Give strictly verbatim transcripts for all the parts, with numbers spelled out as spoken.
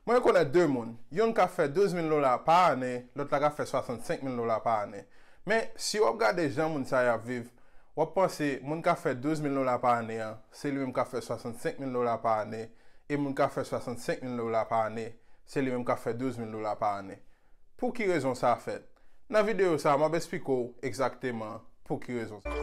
Mwen rekonèt de moun. Youn ka fè douz mil dola pa ane, lòt la ka fè swasannsenk mil dola pa ane. Men, si w ap gade jan moun sa yo ap viv, w ap panse moun ka fè douz mil dola pa ane an, se li menm ka fè swasannsenk mil dola pa ane, e moun ka fè swasannsenk mil dola pa ane, se li menm ka fè douz mil dola pa ane. Pou ki rezon sa fèt? Nan videyo sa, m ap eksplike w egzakteman pou ki rezon sa.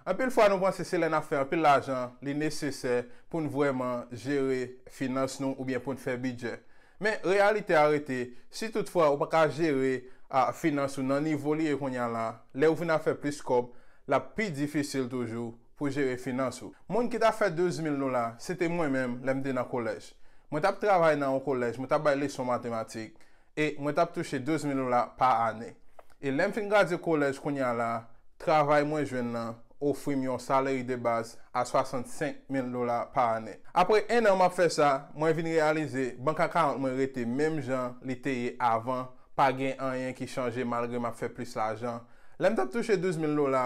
Anpil fwa, nou panse se lè n ap fè anpil lajan, li nesesè pou n vrèman jere finans nou oubyen pou n fè bidjè. Men, reyalite a rete, si toutfwa ou pa ka jere, a, finans ou nan nivo li ye kounye a la, lè ou vin ap fè plis kòb, l ap pi difisil toujou pou jere finans ou. Moun ki t ap fè douz mil dola, se te mwen menm lè m te nan kolèj. Mwen t ap travay nan yon kolèj, mwen t ap bay leson matematik, e mwen t ap touche douz mil dola pa ane. E lè m fin gradye kolèj kounye a la, travay mwen jwenn nan ofri m yon salary de baz a swasannsenk mil dola pa ane. Apre en an m ap fè sa, mwen vin reyalize bank account mwen rete menm jan li te ye avan, pa gen anyen ki chanje malgre m ap fè plis lajan. Lè m t ap touche douz mil dola,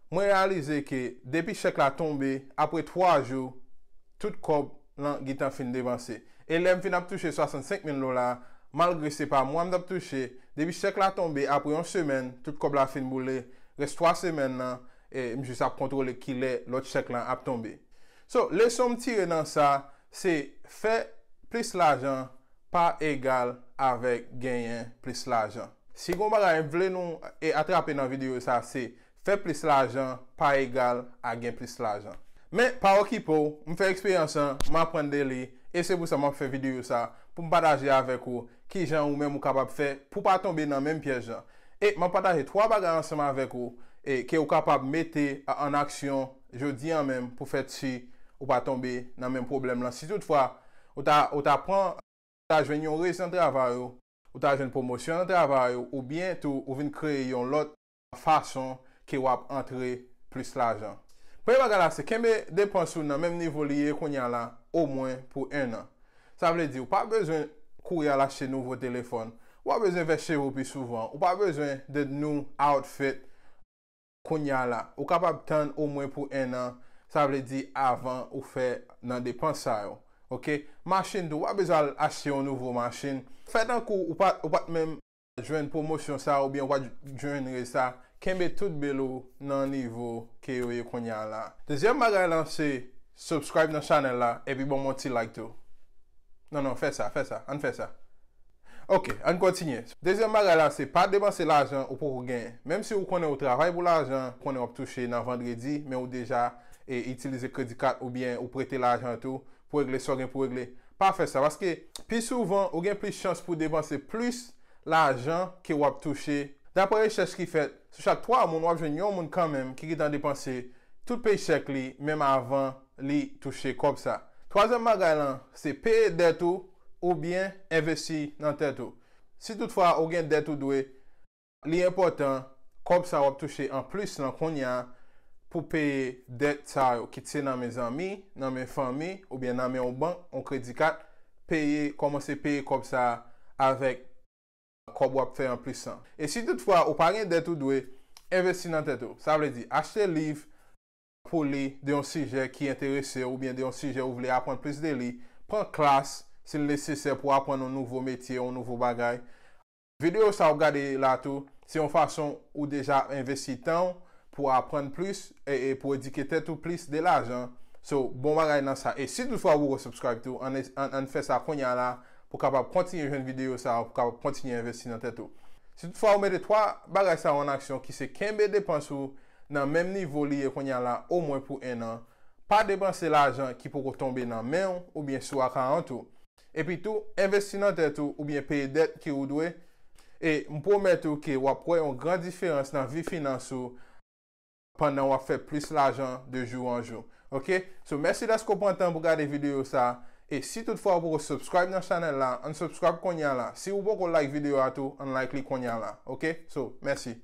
mwen reyalize ke depi chèk la tonbe, apre twa jou, tout kòb lan gentan fin depanse. E lè m fin ap touche swasannsenk mil dola, malgre se pa mwa m t ap touche, depi chèk la tonbe, apre yon semèn, tout kòb la fin boule, rès twa semèn nan, e m jis ap kontwole kilè lòt chèk lan ap tonbe. So, leson m tire nan sa, se fè plis lajan pa egal avèk genyen plis lajan. Si gon bagay m vle nou, e, atrape nan videyo sa, se fè plis lajan pa egal a gen plis lajan. Men, pa okipe w, m fè eksperyans lan, m aprann de li, e se pou sa m ap fè videyo sa, pou m pataje avèk ou kijan ou menm ou kapab fè pou pa tonbe nan menm pyèj lan. E m ap pataje twa bagay ansanm avèk ou, e ke ou kapab mete a, an aksyon jodi a menm pou fè si ou pa tonbe nan menm pwoblèm lan. Si toutfwa ou ta, ou ta pran, ou ta jwenn yon rezi nan travay ou, ou ta jwenn pwomosyon nan travay ou, oubyen tou ou vin kreye yon lòt fason ke w ap antre plis lajan. Premye bagay la, se kenbe depans ou nan menm nivo li ye kounye a la, omwen pou en an. Sa vle di, ou pa bezwen kouri al achte nouvo telefòn, ou pa bezwen fè cheve w pi souvan, ou pa bezwen de new outfit kounye a la. Ou kapab tann omwen pou en an, sa vle di avan ou fè nan depans sa yo. Oke? Machin tou, ou pa bezwen al achte yon nouvo machin. Fè tankou ou pa, ou pa t menm jwenn pwomosyon sa oubyen w pa t jwenn rès sa, kenbe tout bil ou nan nivo ke yo ye kounye a la. Dezyèm bagay lan se subscribe nan chanèl la epi ban m yon ti like tou. Non, non, fè sa, fè sa, ann fè sa. Oke, ann kontinye. Dezyèm bagay la se pa depanse lajan ou poko genyen. Menm si ou konnen ou travay pou lajan, ou konnen w ap touche nan vandredi, men ou deja, e, itilize kredi kat oubyen ou prete lajan tou pou regle sa w gen pou regle, pa fè sa, paske pi souvan ou gen plis chans pou depanse plis lajan ke w ap touche. Daprè rechèch ki fèt, sou chak twa moun, w ap jwenn yon moun kanmenm ki gentan depanse tout pechèk li, menm avan li touche kòb sa. Twazyèm bagay lan, se peye dèt ou oubyen envesti nan tèt ou. Si toutfwa ou gen dèt ou dwe, li enpòtan, kòb sa w ap touche anplis lan kounye a, pou peye dèt sa yo, kit se nan men zanmi, nan men fanmi, oubyen nan men yon bank, yon kredi kat, peye, kòmanse peye kòb sa avèk kòb w ap fè anplis lan. E si toutfwa ou pa gen dèt ou dwe, envesti nan tèt ou. Sa vle di, achte liv pou li de yon sijè ki enterese w oubyen de yon sijè ou vle aprann plis de li. Pran klas, si l nesesè pou aprann yon nouvo metye, yon nouvo bagay. Videyo sa w ap gade la tou, se yon fason ou deja envesti tan w pou w aprann plis e, e pou w edike tèt ou plis de lajan. So, bon bagay nan sa. E si toutfwa ou poko subscribe tou, ann, ann, ann fè sa kounye a la pou w kapab kontinye jwenn videyo sa, pou w kapab kontinye envesti nan tèt ou. Si toutfwa ou mete twa bagay sa yo an aksyon, ki se kenbe depans ou nan menm nivo li ye kounye a la, omwen pou en an, pa depanse lajan ki poko tonbe nan men w oubyen sou akawont ou. Epi tou, envesti nan tèt ou oubyen peye dèt ke ou dwe. E m pwomèt ou ke w ap wè yon gran diferans nan vi finans ou pandan w ap fè plis lajan de jou an jou. Oke? So, mèsi dèske w pran tan pou gade videyo sa. E si toutfwa ou poko subscribe nan chanèl la, ann subscribe kounye a la. Si ou poko like videyo a tou, ann like li kounye a la. Oke? So, mèsi.